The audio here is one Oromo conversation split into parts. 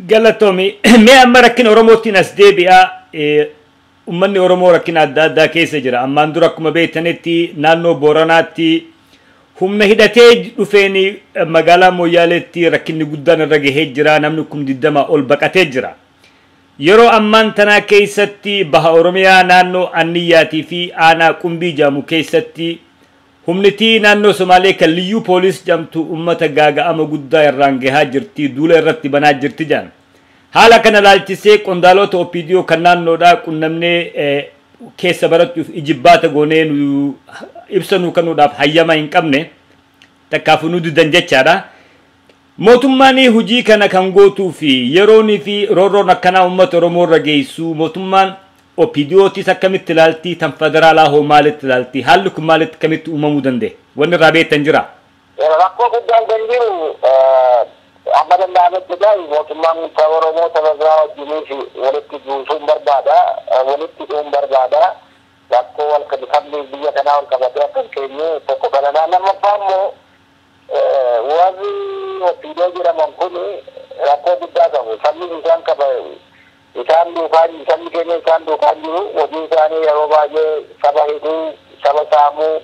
Galatoomi, mee amma rakkina Oromootiin as deebi'a. Uummanni Oromoo rakkina adda addaa keessa jira. Ammaan dura akkuma beektanitti naannoo Booranaatti humna hidhatee dhufeen magaalaa Mooyyaaleetti rakkinni guddaan irra gahee jira. Namni 20,000 ol baqatee jira. Yeroo ammaan tanaa keessatti baha Oromiyaa naannoo Anniyyaatii fi aanaa Qumbii jedhamu keessatti humnitii naannoo Somaalee kan liyyuu poolis jedhamtu uummata gaaga'ama guddaa irraan gahaa jirti, duula irratti banaa jirti jedhan. Haala kana laalchisee qondaalota OPDO kan naannoodhaa qunnamnee keessa barachuuf ijibbaata goonee nu ibsa nuu kennuudhaaf hayyama hin qabne, takkaafuu nu didan jechaadha. Mootummaan hojii kana kan gootuu fi yeroonii fi roorroon akkanaa uummata Oromoo irra geessu mootummaan OPDOtis akkamitti ilaalti, tan federaalaa hoo maalitti ilaalti, haalli kun maalitti akkamitti uumamuu danda'e, wanni irraa beektan jira? Rakkoo guddaan kan jiru amma danda'ametti gahi mootummaan saba Oromoo saba biraa wajjiniif walitti buusuun barbaada, walitti hidhuun barbaada. Rakkoo wal sabni biyya kanaa wal qabatee akka hin keenye tokko kanadha. Lammaffaa immoo warri OPDO jedhaman kun rakkoo guddaa qabu. Sabni isaan qaba, isaan duukaa, sabni keenya isaan duukaa jiru. Hojii isaanii yeroo baay'ee saba hidhuu, saba saamuu,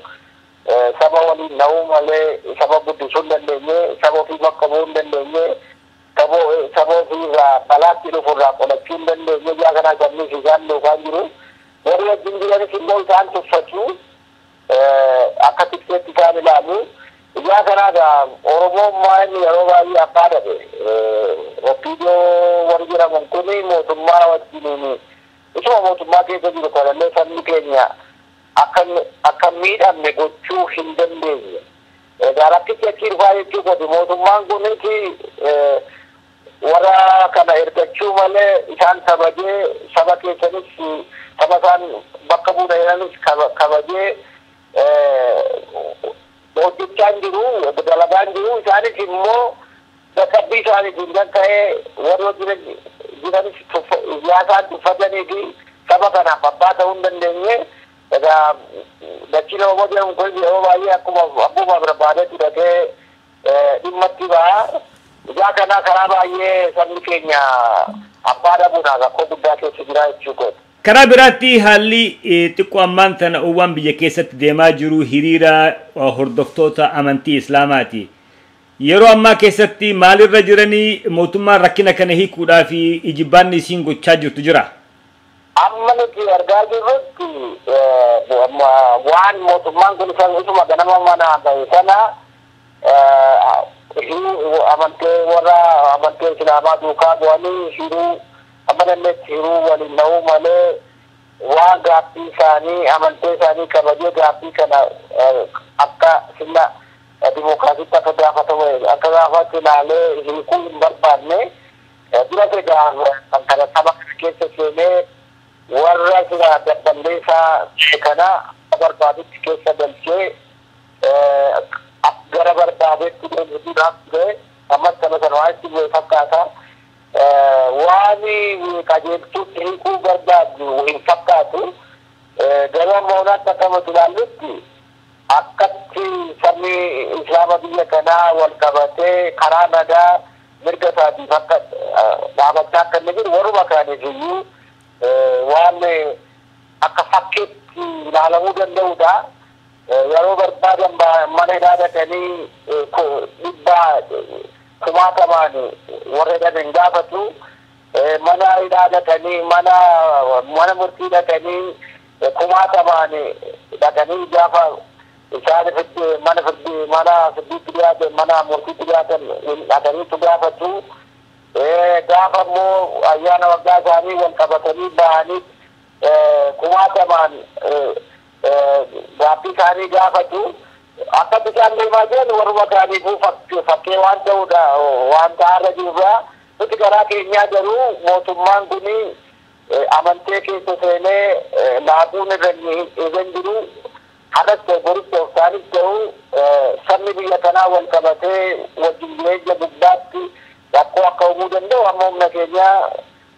saba waliin dha'uu malee saba guddisuu hin dandeenye, saba ofii bakka bu'uu hin dandeenye, saba ofii irraa balaatti dhufu irraa qolachuu hin dandeenye. Ijaa kanaa sabni isaan duukaa jiru. Warri wajjin jiranis immoo isaan tuffatu, akka tikseetti isaan ilaalu. Ijaa kanaa Oromoon maal yeroo baay'ee abbaa dhabe. OPDO warri jedhaman kun mootummaa wajjiniin isuma mootummaa keessa jiru kanallee sabni keenya akka miidhamne gochuu hin dandeenye. Egaa rakkichi achii dhufaa jechuu kooti. Mootummaan kunis warra kana ergachuu malee isaan kabajee saba keessanis saba isaan bakka buuna jedhanis kabajee hojjechaa hin jiru, dalagaa hin jiru. Isaanis immoo dadhabbii isaaniitiin kan ka'e warra jiranis siyaasaan tuffatanii fi saba kanaaf abbaa ta'uu hin dandeenye. Egaa dachiin Oromoo jedhamu kun yeroo baay'ee akkuma abbuma barbaadetti hidhatee dhimma itti ba'a. Ijaa kanaa karaa baay'ee sabni keenya abbaa dhabuudhaan rakkoo guddaa keessa jira jechuu kooti. Karaa biraatti haalli xiqqoo ammaan tana waan biyya keessatti deemaa jiru hiriira hordoftoota amantii Islaamaati. Yeroo ammaa keessatti maalirra jiranii, mootummaan rakkina kana hiikuudhaa fi ijibbaanni isiin gochaa jirtu jira? Amma nuti argaa jirrutti waan mootummaan kun isuma ganama mana bahe sana amantee warra amantee Islaamaa duukaa bu'anii hiruu amma dandeetti hiruu waliin dha'uu malee waan gaaffii isaanii amantee isaanii kabajee gaaffii kana akka sirna dimookiraasiitti akka gaafatamu akka gaafatti ilaalee hiikuu hin barbaanne. Dura egaa kan kana saba kana keessa seenee warra sira dabballeessaa kana barbaadutti keessa galchee gara barbaadetti deemsisuudhaaf ture. Ammas kana sana waan itti bu'e fakkaata. Waan qajeeltuutti hiikuu barbaadu hin fakkaatu. Garuu amma onaatti akka nuti ilaallutti akkatti sabni Islaama biyya kanaa wal qabatee karaa nagaa mirga isaatiif akka dhaabachaa akka inni jiru waruma kaaniif iyyuu waan akka fakkeetti ilaalamuu danda'udha. Yeroo barbaadan mana hidhaa dhaqanii dhibbaa kumaatamaan warra hidhan hin gaafatu. Mana hidhaa dhaqanii, mana murtii dhaqanii kumaatamaan dhaqanii gaafa isaan mana firdii mana firdiitti dhiyaatan, mana murtiitti dhiyaatan dhaqaniitu gaafatu. Gaafa immoo ayyaana waggaa isaanii wal qabatanii bahanii kumaatamaan gaaffii isaanii gaafatu. Akka bishaan deemaa jiran waruma kaaniifuu fakkee waan ta'uudha waan ta'arra jirudha. Nuti karaa keenyaa garuu mootummaan kun amantee keessa seenee laabuun irra hin jiru. Hadas ta'e boris ta'e oftaanis ta'u sabni biyya kanaa wal qabatee wajjin jireenya gubbaatti rakkoo akka uumuu danda'u amma humna keenyaa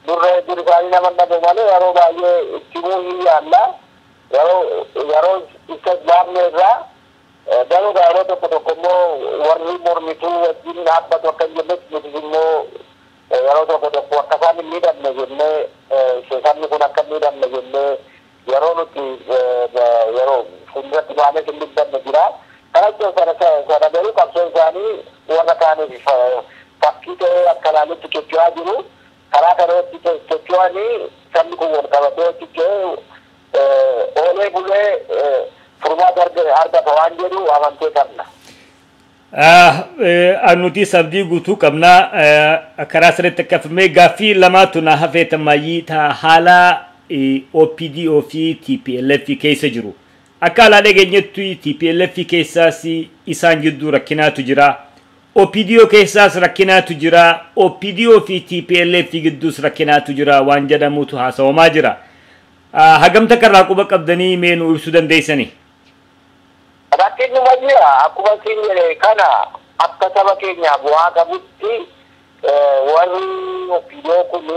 durra dur isaanii nama dhabu malee yeroo baay'ee itti himuu hin yaalla. Yeroo isa laafne irraa garuu yeroo tokko tokko immoo warri mormituu wajjin dhaabbatu akka hin jirretti nutis immoo yeroo tokko tokko Fakkii ta'ee akka laalutti socho'aa jiru. Karaa kanatti socho'anii sabni kun wal qabatee socho'ee oolee bulee furmaata argata waan jedhu amantee qabna. Nuti sabdii guutuu qabna karaa sirriitti akka hafamee gaaffii lamaatu na hafee tamaayyii haala OPDO fi TPLF keessa jiru. Akka alaa dhageenyetti TPLF keessaas isaan gidduu rakkinaatu jira. OPDO keessaas rakkinaatu jira. OPDO fi TPLF gidduus rakkinaatu jira waan jedhamutu haasawamaa jira. Hagamta karraa quba qabdanii mee nu ibsuu dandeessanii? Rakkinni jira. Akkuma isin jedhe kana akka saba keenyaa bu'aa qabutti warri OPDO kun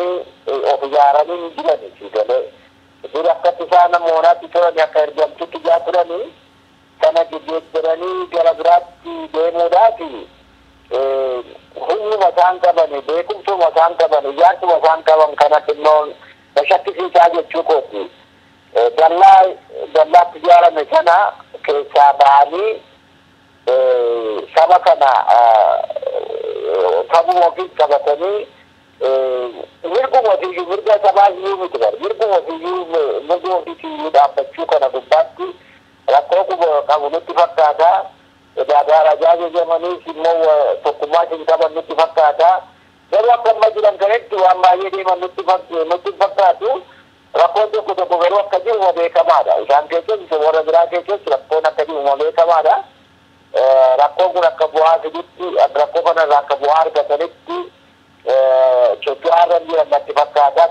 of ijaaranii hin jiran galee. Dur akkatti isaan moonaatti turani akka ergamtutti ijaa turani sana jijjiiranii gara biraatti deemuudhaaf humnuma isaan qaban, beekumsuma isaan qaban, ijaarsuma isaan qaban kana xinnoon na shakkisiisaa jechuu kooti. Dallaa dallaatti ijaarame sana keessaa ba'anii saba kana sabuma ofiis qabatanii mirguma ofiiyyuu mirga sabaa iyyuu miti bara mirguma ofiiyyuu mirguma ofiiyyuu dhaabbachuu kana gubbaatti rakkoo qabu nutti fakkaata. Egaa rajaa jajamaniis immoo tokkummaa isin qaban nutti fakkaata. Garuu akka amma jiran kanatti waan baay'ee deeman nutti fakkaatu. Rakkoon tokko tokko garuu akka jiru beekamaadha. Isaan keessas warra biraa keessas rakkoon akka jiru beekamaadha. Rakkoon kun akka bu'aa fidutti rakkoo kanarraa akka bu'aa argatanitti socho'aa irra jiran natti fakkaata.